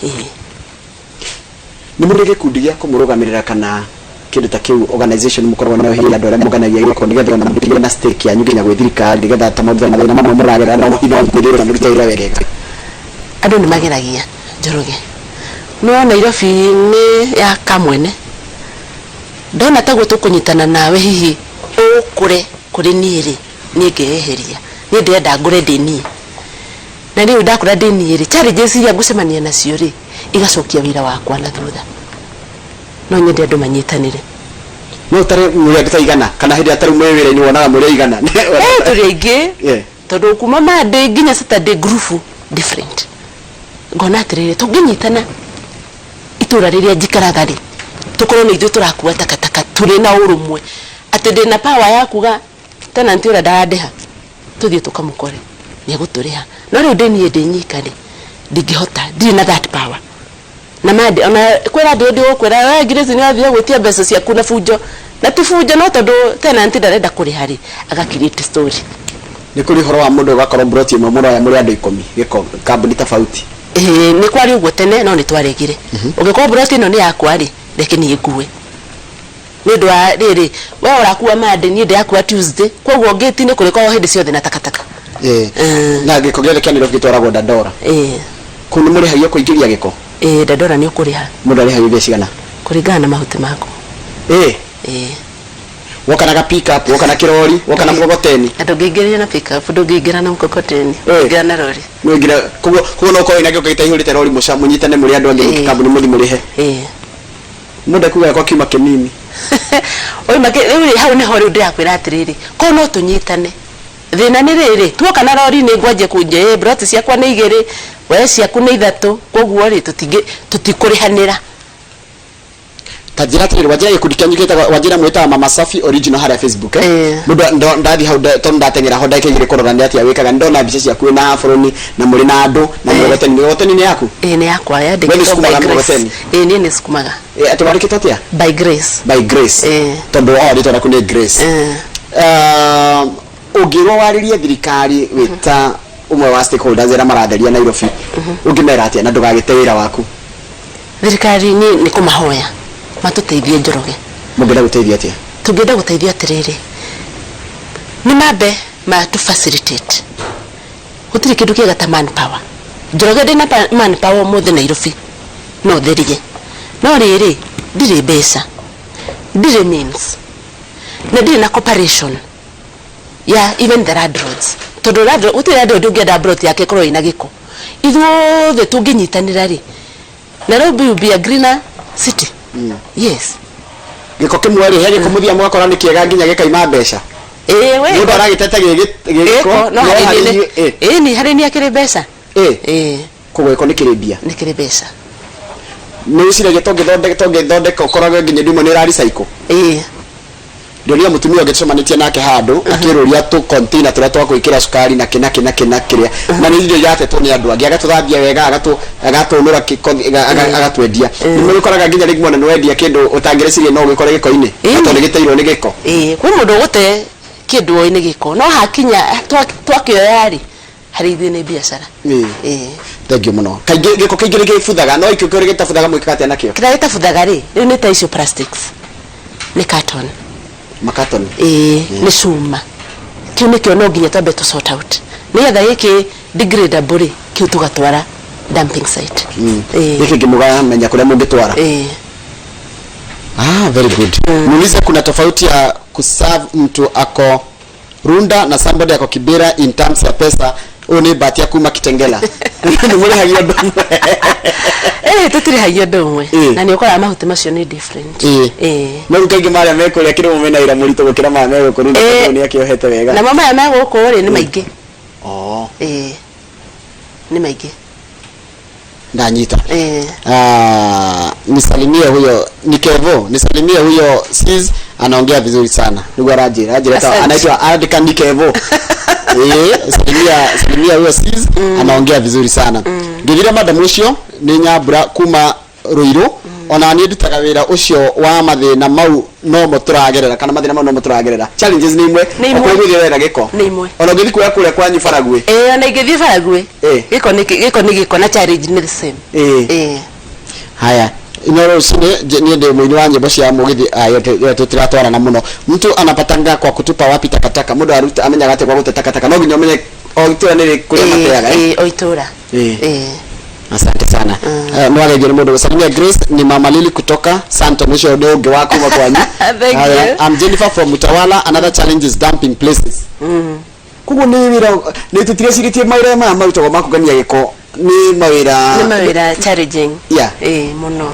ĩĩ. Nĩ mũrĩ gĩkundi gĩa kũmũrũgamĩrĩra kana kĩndũ ta kĩu, organization mũkoragwo nayo hihi, andũ arĩa mũnganagia gĩko, nĩgetha ona mũkĩgĩe na stake yanyu nginya gwĩ thirikari, nĩgetha ta maũndũ mathĩna mamwe mũragerera no hitho kwĩrĩra mũrute wĩra wega? Andũ nĩ mageragia, Njoroge, no Nairobi nĩ ya kamwene. Ndona taguo tũkũnyitana nawe, hihi ũkũre kũrĩ niĩ rĩ, niĩ ngeyeheria. Niĩ ndĩrenda ngũre ndĩ niĩ, na rĩu ndakũra ndĩ niĩ rĩ, challenges iria ngũcemania nacio rĩ, igacokia wĩra wakwa na thutha. No nyende andũ manyitanĩre. No ũtarĩ mũrĩ andũ ta igana, kana hĩndĩ ĩrĩa tarĩu mwĩ wĩra-inĩ wonaga mũrĩ aigana? Eh, tũrĩ aingĩ, tondũ kuma Monday nginya Saturday, group different. Ngona atĩrĩrĩ, tũngĩnyitana itũra rĩrĩa njikaraga rĩ, tũkorwo nĩ ithuĩ tũrakua takataka tũrĩ na ũrũmwe, atĩ ndĩna power ya kuga tenant ũrĩa ndarandĩha, tũthiĩ tũkamũkore, nĩ egũtũrĩha. No rĩu ndĩ niĩ ndĩ nyika rĩ, ndingĩhota, ndirĩ na that power. Na mande ona kwĩra andũ, ndĩgũkwĩra we Grace nĩ wathiĩ gwĩtia mbeca ciaku na bunjo, na ti bunjo, no tondũ tenant ndarenda kũrĩha rĩ, aga create story. Nĩ kũrĩ ũhoro wa mũndũ ũgakorwo mburoti ĩmwe mũroya mũrĩ andũ 10 gĩko, kambuni tofauti? Ĩĩ, nĩ kwarĩ ũguo tene, no nĩ twaregire. Ũngĩkorwo mburoti ĩno nĩ yakwa rĩ, reke niĩ ngue, nĩ ũndũ wa rĩrĩ, we ũrakua Monday, niĩ ndĩrakua Tuesday, koguo ngĩti-inĩ kũrĩkoragwo hĩndĩ ciothe na takataka. Na gĩko gĩothe kĩa Nairobi gĩtwaragwo Dandora? Ĩĩ. Kũu nĩ mũrĩhagio kũingĩria gĩko? Ĩĩ, Dandora nĩ ũkũrĩha. Mũndũ arĩhagio mbia cigana? Kũringana na mahuti maku. Ĩĩ. Woka na ga pick up, woka na kĩrori, woka na mgogoteni? Na ndũngĩingĩria na pick up, ndũngĩingĩra na mkokoteni, ũngĩingĩra na rori. Nĩũingĩra koguo no ũkorwo wĩna gĩko gĩtaihũrĩte rori, mũnyitane mũrĩ andũ angĩ kambuni mũthiĩ mũrĩhe? Ĩĩ. Mũndũ ekuga gĩakwa kiuma kĩnini. Oima rĩu rĩ, hau nĩho rĩu ndĩrakwĩra atĩrĩrĩ, korwo no tũnyitane. Thĩna nĩ rĩrĩ, tuoka na rori nĩ ngwanjia kũnjia, ĩ mburoti ciakwa nĩ igĩrĩ, we ciaku nĩ ithatũ, koguo rĩ, tũtingĩ tũtikũrĩhanĩra. Ta njĩra atĩrĩrĩ, wanjĩra gĩkundi kĩanyu gĩtagwo, wanjĩra mwĩtaga Mama Safi Original harĩa Facebook, eh? Ĩĩ. Mũndũ ndathiĩ hau tondũ ndateng'era ho ndagĩka 2 kũrora nĩ atĩa wĩkaga, nĩndona mbica ciaku wĩna aburoni na mũrĩ na andũ na mĩgogoteni. Mĩgogoteni nĩ yaku? Ĩĩ, nĩ yakwa. We nĩ yandĩkĩtwo by ũsukumaga Grace. mĩgogoteni? Ĩĩ, niĩ nĩ sukumaga. Ĩ, atĩ wandĩkĩtwo atĩa? By Grace. By Grace. Ĩĩ. Tondũ o rĩtwa rĩaku nĩ Grace. Ĩĩ. Ũngĩrwo warĩrie thirikari wĩ ta ũmwe wa stakeholders arĩa maratheria Nairobi, ũngĩmera atĩa na ndũgagĩte wĩra waku? Thirikari nĩ kũmahoya matũteithie, Njoroge. Mũngĩenda gũteithio atĩa? Tũngĩenda gũteithio atĩrĩrĩ, nĩ mambe matũ facilitate. Gũtirĩ kĩndũ kĩega ta manpower, Njoroge. Ndĩna manpower ũmũthĩ Nairobi no therie, no rĩrĩ, ndirĩ mbeca, ndirĩ means, na ndirĩ na cooperation ya even the landlords, tondũ landlord, gũtirĩ landlord ũngĩenda plot yake ĩkorwo ĩna gĩko. Ithuothe tũngĩnyitanĩra rĩ, Nairobi will be a greener city, yes. Gĩko kĩmwe rĩ, he gĩko mũthiaga mũgakora nĩ kĩega nginya gĩkaima mbeca? Ĩĩ we. Mũndũ aragĩtete gĩ gĩko. Gĩko no no harĩ harĩ niĩ inyuĩ, ĩĩ ni harĩ niĩ akĩrĩ mbeca. Ĩĩ. Koguo gĩko nĩ kĩrĩ mbia? Nĩ kĩrĩ mbeca. Nĩ wĩciragia tũngĩthondeka ũkoragwo nginya ndimwe nĩ ĩra recycle? Ĩĩ. Ndionire mũtumia ũngĩ tũcemanĩtie nake handũ akĩrũria tũ container tũrĩa twa gwĩkĩra cukari na kĩ na kĩ na kĩ na kĩrĩa, na nĩ indo iratetwo nĩ andũ angĩ, agatũthambia wega, agatũnũra agatwendia. Nĩ mũgĩkoraga nginya rĩngĩ mwona nĩ wendia kĩndũ ũtangĩreciria no ũgĩkore gĩko-inĩ, na tondũ gĩteirwo nĩ gĩko. Ĩĩ, kwĩ mũndũ ũgũte kĩndũ oĩ nĩ gĩko, no hakinya twakĩoya rĩ, harĩ ithuĩ nĩ biacara. Ĩĩ. Thank you mũno. Kaingĩ gĩko kĩingĩ nĩ gĩbuthaga, no ikĩo kĩrĩa gĩtabuthaga mwĩkaga atĩa nakĩo? Kĩrĩa gĩtabuthaga rĩ, rĩu nĩ ta icio plastics, nĩ carton. Makatoni. Ĩĩ, nĩ cuma. Kĩu nĩkĩo no nginya twambe tũ sort out nĩgetha gĩkĩ degradable rĩ, kĩu tũgatwara dumping site. Ĩĩ. Gĩkĩ kĩngĩ mũkamenya kũrĩa mũngĩtwara. Ĩĩ. Ah, very good. Muulize kuna tofauti ya kuserve mtu ako Runda na somebody ako Kibera in terms ya pesa. Ũyũ nĩ Mbatia kuma Kitengela. Nĩ mũrĩhagio ũndũ ũmwe? Ĩĩ, tũtirĩhagio ũndũ ũmwe. Na nĩ ũkoraga mahuti macio nĩ different. Ĩĩ. No rĩu kaingĩ marĩa me kũrĩa kĩrĩmũ mena wĩra mũritũ gũkĩra maya me gũkũ Runda, tondũ nĩ akĩohete wega. Namo maya me gũkũ rĩ nĩ maingĩ. Ĩĩ, nĩ maingĩ. Ndanyita. Ah, nisalimie huyo ni Kevo, nisalimie huyo sis, anaongea vizuri sana. Niguo aranjira, aranjira Asante. Anaitwa andika ni Kevo. Eh, salimia salimia huyo sis, anaongea vizuri sana. Ngithira madam ucio ni Nyambura kuma Ruiru. Ona niĩ ndutaga wĩra ũcio wa mathĩna mau nomo tũragerera, kana mathĩna mau nomo tũragerera, challenges nĩ imwe. Nĩ imwe. Okorwo gũthiĩ wera gĩko Nĩ imwe. Ona ũngĩthiĩ kuoya kũrĩa kwanyu Baragwĩ. Ĩĩ, ona ingĩthiĩ Baragwĩ, gĩko nĩ gĩko nĩ gĩko na challenge nĩ the same. Ĩĩ. Haya, ino rũcinĩ niĩ ndĩ mũini wa nyĩmbo cia mũgithi ĩyo tũtiratwarana mũno. Mtu anapatanga kwa kutupa wapi takataka? Mũndũ aruta amenyaga atĩa kwa gũte takataka? No nginya ũmenye o itũra nĩ kũrĩa mateaga, eh? Ĩĩ, o itũra. Ĩĩ. Asante sana. Nĩ wageithio nĩ mũndũ gũsalimia Grace ni Mama Lily kutoka Santo, ũcio nĩ ũngĩ wa kuma kwanyu. Thank Haya, you. I'm Jennifer from Utawala. Another challenge is dumping places. Koguo nĩ wĩra nĩ tũtirecirĩtie mawĩra maya marutagwo ma kũngania gĩko nĩ mawĩra Nĩ mawĩra challenging. Ĩĩ, mũno.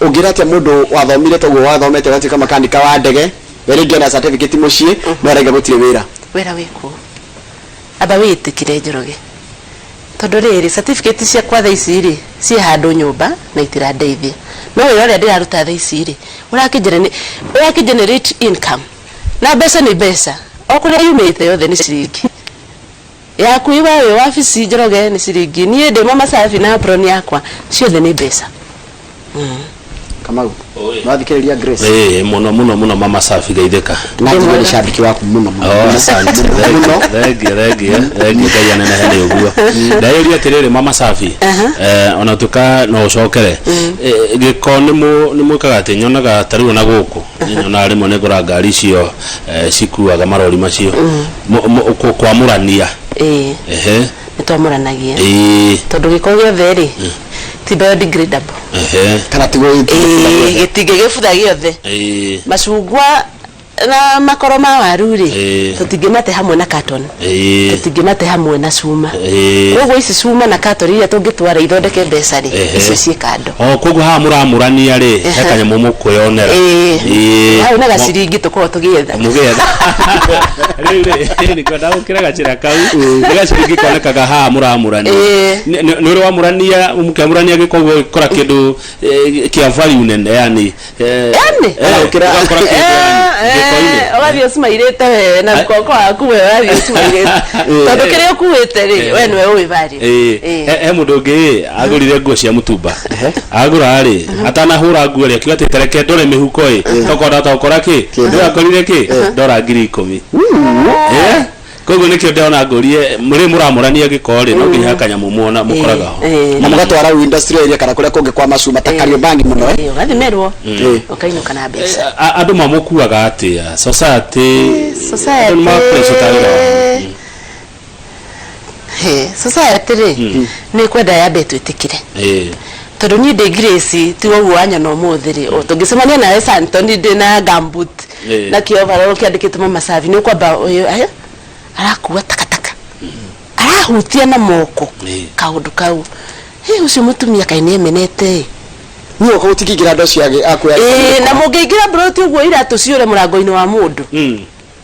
Ũngĩra atĩa mũndũ wathomire toguo wathomete ũgatuĩka makanika wa ndege, we rĩngĩ ena certificate mũciĩ, no arauga gũtirĩ wĩra? Wĩra wĩkuo, amba wĩĩtĩkĩre, Njoroge, tondũ rĩrĩ, certificate ciakwa thaa ici rĩ, ciĩ handũ nyũmba na itirandeithia, no wĩra ũrĩa ndĩraruta thaa ici rĩ, ũrakĩ generate income, na mbeca nĩ mbeca, o kũrĩa yumĩte yothe nĩ ciringi yaku. We wĩ wabici, Njoroge, nĩ ciringi, niĩ ndĩ mama safi na apron yakwa, ciothe nĩ mbeca. Kamau, nĩwathikĩrĩria Grace? Ĩĩ, mũno mũno mũno, mama safi geithĩka. Na njĩra nĩ shabiki waku mũno mũno. Oh, asante. Mũno. Thengiũ, thengiũ, thengiũ, Ngai anenehe nĩ ũguo. Ndayũria atĩrĩrĩ, mama safi, ona tuĩka no ũcokere, gĩko nĩ mwĩkaga atĩ nyonaga ta rĩu ona gũkũ niĩ nyonaga rĩmwe nĩ ngora ngari icio cikuaga marori macio kwamũrania. Ĩĩ. Nĩ twamũranagia, tondũ gĩko gĩothe rĩ, ti biodegradable. Kana tiguo? Ĩĩ, gĩtingĩgĩbutha gĩothe. Macungwa na makoro ma waru rĩ, tũtingĩmate hamwe na carton, tũtingĩmate hamwe na cuma. Koguo ici cuma na carton iria tũngĩtwara ithondeke mbeca rĩ, icio ciĩ kando. O koguo haha mũramũrania rĩ, he kanyamũ mũkwĩyonera. Ĩĩ, hau na gaciringi tũkoragwo tũgĩetha. Mũgĩetha rĩu rĩ, nĩ kwenda gũkĩra gacĩra kau nĩ gaciringi konekaga haha mũramũrania. Nĩ ũrĩ wamũrania, mũkĩamũrania gĩko ũguo ũgĩkora kĩndũ kĩa value nene yani? Yani? Ũgakora kĩndũ yani gĩko-inĩ. Ũgathiĩ ũcimairĩte we na guoko waku, we ũrathiĩ ũcimairĩte tondũ kĩrĩa ũkuĩte rĩ, we nĩwe ũĩ value. He mũndũ ũngĩ ĩ, agũrire nguo cia mũtumba, agũra rĩ, atanahũra nguo rĩ, akiuga atĩ tareke ndore mĩhuko ĩ, tokorwo ndahota gũkora kĩ, nĩ akorire kĩ, ndora 10,000. Koguo nĩkĩo ndĩrona ngũrie mũrĩ mũramũrania gĩko rĩ, no nginya he kanyamũ muona mũkoraga ho. Na mũgatwara rĩu industrial area kana kũrĩa kũngĩ kwa macuma ta Kariobangi mũno, eh? Ĩĩ, ũgathimĩrwo ũkainũka na mbeca. Andũ mamũkuaga atĩa society? Society. Andũ nĩ ma-appreciate wĩra wanyu? He, society rĩ, nĩ kwenda yambe twĩtĩkĩre, tondũ niĩ ndĩ Grace, ti ũguo wanyona ũmũthĩ rĩ, o tũngĩcemania nawe Santoni ndĩ na gumboot na kĩovaroro kĩandĩkĩtwo mama safi, nĩ ũkwamba ũyũ aya arakua takataka, arahutia na moko kaũndũ kau. Hĩ, ũcio mũtumia kaĩ nĩ emenete ĩ. Niĩ okorwo ũtingĩingĩra andũ acio akuoya. Ĩĩ, na mũngĩingĩra mburoti ũguo iratũ ciũre mũrango-inĩ wa mũndũ.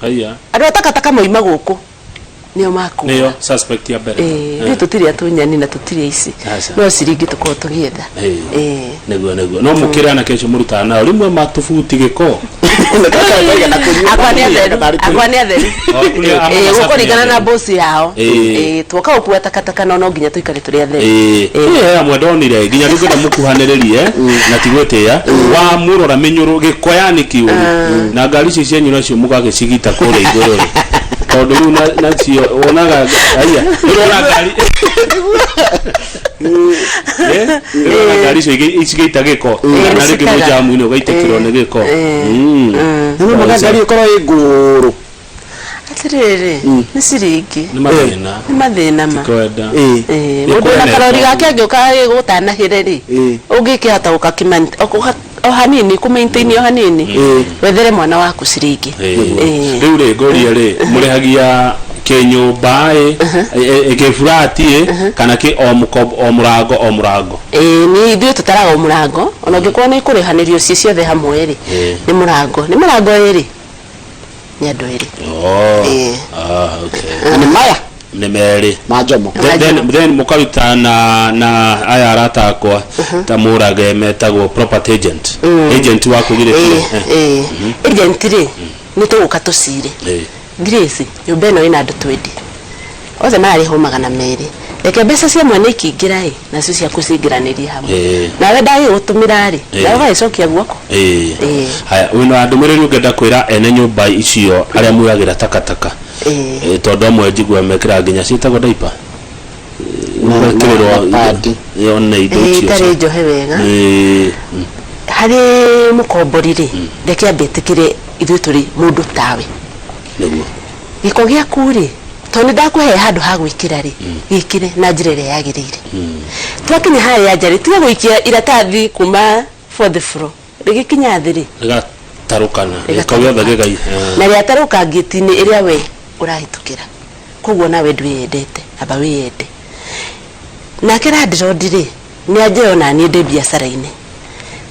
Haiya. Andũ a takataka moima gũkũ. Nĩo makua. Nĩyo suspect ya mbere. Ĩĩ, rĩu tũtirĩ atunyani na tũtirĩ aici. Aca. No ciringi tũkoragwo tũgĩetha. Ĩĩ. Ĩĩ. Nĩguo no mũkĩre anake acio mũrutaga nao rĩmwe matũbuti gĩko. Akwa nĩ atheru, akwa nĩ atheru. O, kũrĩa ama Ĩĩ, macabi nĩ gũkũringana na atheru. boss yao. Ĩĩ. Ĩĩ, tuoka gũkua takataka no no nginya tũikare tũrĩ atheru. Ĩĩ. Ĩĩ. He amwe ndonire nginya ndũngĩenda mũkuhanĩrĩrie na ti gwĩtĩa wamũrora mĩnyũrũ gĩko yani kĩũru na ngari icio cianyu nacio mũgagĩcigita kũrĩa igũrũ rĩ tondũ rĩu nacio wonaga aya ũrona ngari. Eh, ũrona ngari icio cigĩita gĩko na rĩngĩ Nĩcitaga. mũjamu-inĩ ũgaitĩkĩrwo nĩ gĩko. Nĩ mũga ngari ĩkorwo ĩ ngũrũ. Atĩrĩrĩ, nĩ ciringi. Nĩ mathĩna. Nĩ mathĩna ma. Kwenda. Ĩĩ. Ĩĩ, Nĩ mũndũ na kwendetwo. karori gake angĩũka gũtanahĩre rĩ, Ĩĩ. ũngĩkĩhota gũkakĩma o hanini, kũ maintain o hanini, wethere mwana waku ciringi. Ĩĩ. Rĩu rĩ ngũrie rĩ mũrĩhagia kĩnyũmba ĩ kĩburati ĩ kana kĩ o mũkombo o mũrango o mũrango? Ĩĩ, nĩ ithuĩ tũtaraga o mũrango, ona ũngĩkorwo nĩ ikũrĩhanĩrio ciĩ ciothe hamwe rĩ, nĩ mũrango, nĩ mũrango ĩrĩ, nĩ andũ erĩ. Oh. Ĩĩ. Ah, okay. Na nĩ maya Nĩ merĩ. Ma Njomo. Then mũkaruta na aya arata akwa ta mũrage metagwo property agent, agent wa kũgirĩtie. Ĩĩ, ĩĩ. Agent rĩ, nĩ tũgũka tũcire. Grace, nyũmba ĩno ĩna andũ 20, othe mararĩhwo 200, reke mbeca cia mwana ikĩingĩra ĩ, nacio ciaku cingĩranĩrie hamwe. Nawe ndagĩgũtũmĩra rĩ, nawe ũgagĩcokia guoko. Ĩĩ. Haya, wĩna ndũmĩrĩri ũngĩenda kwĩra ene nyũmba icio arĩa muoyagĩra takataka? Tondũ amwe njiguaga mekĩraga nginya ciĩtagwo diaper. Ũgekĩrĩrwo Na padi. One indo icio. Itarĩ njohe wega. Harĩ mũkombori rĩ, reke ambe etĩkĩre ithuĩ tũrĩ mũndũ tawe. Gĩko gĩaku rĩ, tondũ nĩ ndakũhe handũ ha gwĩkĩra rĩ, gĩkĩre na njĩra ĩrĩa yagĩrĩire. Twakinya harĩa nja rĩ, tiga gũikia iratathi kuma fourth floor, rĩgĩkinya thĩ rĩ, Rĩgatarũkana gĩko gĩothe gĩgai. Na rĩatarũka ngĩti-inĩ ĩrĩa we ũrahĩtũkĩra, koguo nawe ndwĩyendete, amba wĩyende. Nake landlord rĩ, nĩ anjoe ona niĩ ndĩ biacara-inĩ,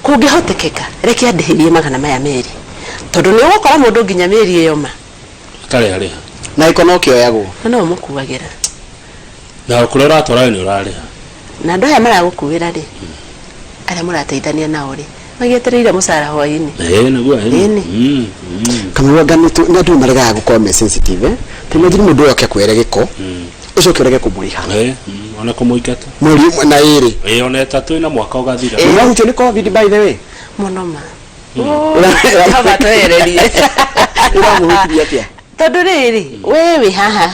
kũngĩhotekeka reke andĩhĩrie 200, tondũ nĩ ũgũkora mũndũ nginya mĩeri ĩyo ma Atarĩ arĩha. Na gĩko no kĩoyagwo. Na no ũmũkuagĩra. Na kũrĩa ũratwara we nĩ ũrarĩha. Na andũ aya maragũkuĩra rĩ, arĩa mũrateithania nao rĩ, magĩetereire mũcara hwaĩ-inĩ. Ĩĩ, nĩguo ĩĩ. Ĩni. Kamau, anga nĩ andũ maregaga gũkorwo me sensitive, eh? Ta imagine mũndũ ũyũ oke akwere gĩko, ũcoke ũrege kũmũrĩha. Ĩĩ, ona kũmũingata. Mweri ũmwe na ĩrĩ. Ĩĩ, ona ĩtatũ ĩna mwaka ũgathira. Nĩ mwahutio nĩ COVID, by the way? Mũno ma. Jehova twehererie. Ĩramũhutirie atĩa? Tondũ rĩrĩ, we wĩ haha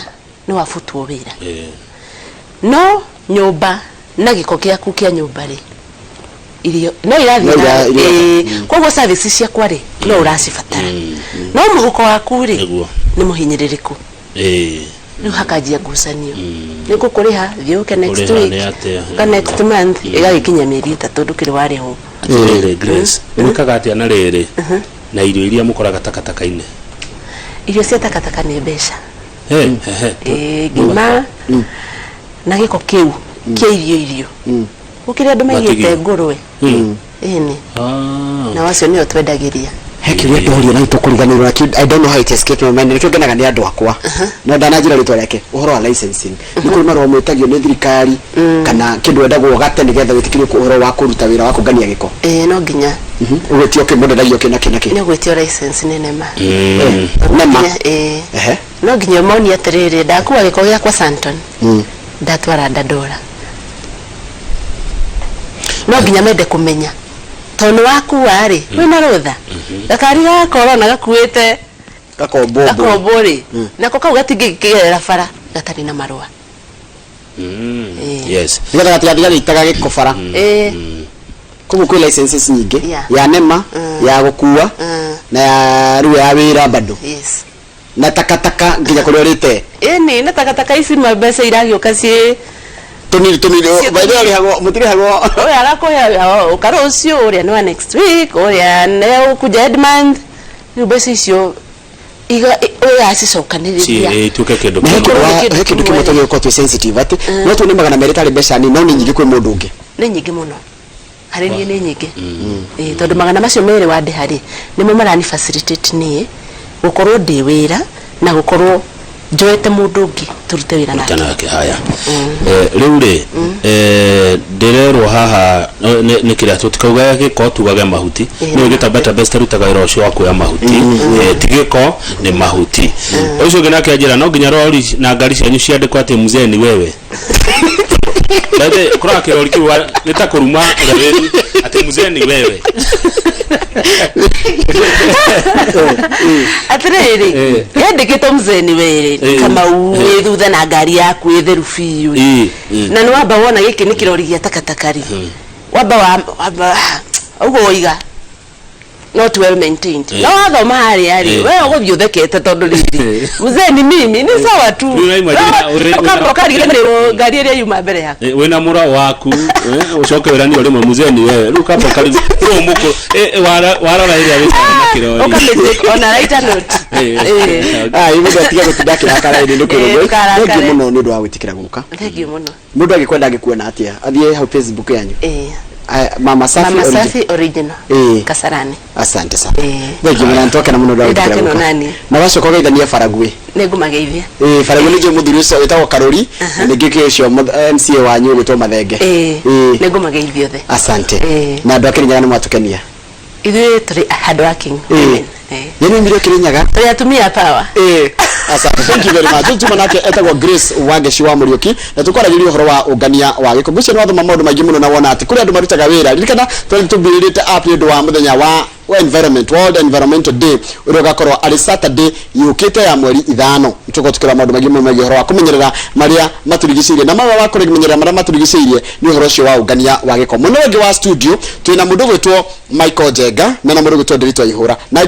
nĩ wabutwo wĩra, no nyũmba na gĩko gĩaku kĩa nyũmba rĩ, irio no irathiĩ No ĩĩ, koguo service ciakwa rĩ, no ũracibatara, no mũhuko waku rĩ, nĩ mũhinyĩrĩrĩku. Rĩu hakanjia ngucanio, nĩ ngũkũrĩha, thiĩ ũke next Kũrĩha week, nĩ atĩa? ũka next month, ĩgagĩkinya mĩeri 3 ndũkĩrĩ warĩhwo. Atĩrĩrĩ Grace, mwĩkaga atĩa na rĩrĩ na irio iria mũkoraga takataka-inĩ? Irio cia takataka nĩ mbeca. He, he, he. Ĩĩ, ngima na gĩko kĩu kĩa irio gũkĩrĩ andũ maigĩte Matigio. ngũrwe. Ĩni. Ah. Na wacio nĩo twendagĩria. He kĩũria ndorio na nĩtũkũriganĩrwo nakĩo. I don't know how it escaped my mind. Nĩkĩo ngenaga nĩ andũ akwa, no ndananjĩra rĩtwa rĩake. Ũhoro wa licensing, nĩ kũrĩ marũa mwĩtagio nĩ thirikari kana kĩndũ wendagwo ũgate nĩgetha wĩtĩkĩrio ũhoro wa kũruta wĩra wa kũngania gĩko? Ĩĩ, no nginya. Ũgwĩtio kĩ, mũndũ endagio kĩ na kĩ na kĩ? Nĩ ũgwĩtio license nĩ NEMA. NEMA. Ĩĩ. No nginya ũmonie atĩrĩrĩ, ndakua gĩko gĩakwa Santon, ndatwara Dandora, no nginya mende kũmenya tondũ nĩ wakua rĩ, wĩna rũtha, gakari gaka ũrona gakuĩte Gakombwo. Gakombwo rĩ, nako kau gatingĩgerera bara gatarĩ na marũa. Ĩĩ. Nĩgetha gatigathiĩ gagĩitaga gĩko bara. Koguo kwĩ licenses nyingĩ, ya NEMA, ya gũkua, na ya rĩu ya wĩra bado, na takataka nginya kũrĩa ũrĩte. Ĩni, na takataka ici ma mbeca iragĩũka ciĩ Tũnini tũnini. Ciĩ By the way, ũrĩhagwo mũtirĩhagwo? Ũyũ arakũhe ũka rũciũ, ũrĩa nĩ wa next week, ũrĩa nĩ ũkuja end month. Rĩu mbeca icio ũyũ acicokanĩrĩria. Ituĩke kĩndũ Na he kĩmwe. kĩndũ Kĩndũ he kĩndũ kĩmwe kĩmwe. tũgĩkorwo twĩ sensitive atĩ no tuone 200 tarĩ mbeca nini, no nĩ nyingĩ kwĩ mũndũ ũngĩ. Nĩ nyingĩ mũno harĩ niĩ, nĩ nyingĩ. Ĩĩ, tondũ 200 wandĩha rĩ, nĩmo marani facilitate niĩ gũkorwo ndĩ wĩra na gũkorwo Njoete mũndũ ũngĩ tũrute wĩra nake. Nake haya. Rĩu rĩ, ndĩrerwo haha nĩ kĩrĩa tũtikaugaga gĩko, tugage mahuti. Nĩ ũgĩta Better Best arutaga wĩra ũcio wa kuoya mahuti. Ti gĩko, nĩ mahuti. Ũcio ũngĩ nake anjĩra no nginya rori na ngari cianyu ciandĩkwo atĩ mzee ni wewe. Bethe kũrora kĩrori kĩu nĩ ta kũruma ũrĩa wĩ atĩ mzee ni wewe. Atirĩrĩ, yandĩkĩtwo mzee ni wewe. Kamau, wĩ thutha na ngari yaku ĩ theru biũ. Na nĩ wamba wona gĩkĩ nĩ kĩrori gĩa takataka rĩ, wamba wamba ũguo woiga not well maintained. No wathoma harĩa rĩ, we ũgũthiĩ ũthekete tondũ rĩrĩ, mzee ni mimi, ni sawa tu. Rĩu imagine Ũkamba ũkariganĩrwo ngari ĩrĩa yuma mbere yaku. Wĩna mũra waku, ũcoke wĩranio rĩmwe mzee ni wewe, rĩu kamba ũkari rĩu mũkũ warora ĩrĩa wĩcaga na kĩrori. Ũkamĩtake on a lighter note. Ah, ibu atiga gũtinda akĩrakara ĩndĩ nĩ kwĩrwo. Ndũkarakare. Thank you mũno nĩ ũndũ wa gwĩtĩkĩra gũka. Thank you mũno. Mũndũ angĩkwenda angĩkuona atĩa? Athiĩ hau Facebook yanyu. Mama Safi Mama Origin. Safi Original. Kasarani. Asante sana. Thank you mũno, twakena mũno ũndũ wa gwĩtĩkĩra Nĩndakena gũka. nani. Na wacoka ũgeithanie Baragwĩ. Nĩngũmageithia. Baragwĩ nĩ njũĩ mũthuri ũcio wĩtagwo Karũri na ningĩ kĩ ũcio MCA wanyu ũgwĩtwo Mathenge. Nĩngũmageithia othe. Asante. Na andũ a Kĩrĩnyaga nĩ mwatũkenia. Ithuĩ tũrĩ hard working women. Yeye nĩ Kĩrĩnyaga. Tũrĩ atumia power. Asante. Thank you very much. Rĩu tuma nake etagwo Grace Wangeci wa Mũriũki na tũkwaragĩria ũhoro wa ũngania wa gĩko. Ngwĩciria nĩ wathoma maũndũ maingĩ mũno na wona atĩ kũrĩ andũ marutaga wĩra. Ririkana twarĩ tũmbĩrĩrĩte app nĩ ũndũ wa mũthenya wa environment, World Environmental Day, ũrĩa ũgakorwo arĩ Saturday yũkĩte ya mweri 5. Tũkorwo tũkĩrora maũndũ maingĩ mũno megiĩ ũhoro wa kũmenyerera marĩa matũrigicĩirie, na mamwe wa kũmenyerera marĩa matũrigicĩirie nĩ ũhoro ũcio wa ũngania wa gĩko. Mwena ũngĩ wa studio twĩna mũndũ ũgwĩtwo Michael Njenga na mũndũ ũgwĩtwo Ndiritu Aihũra na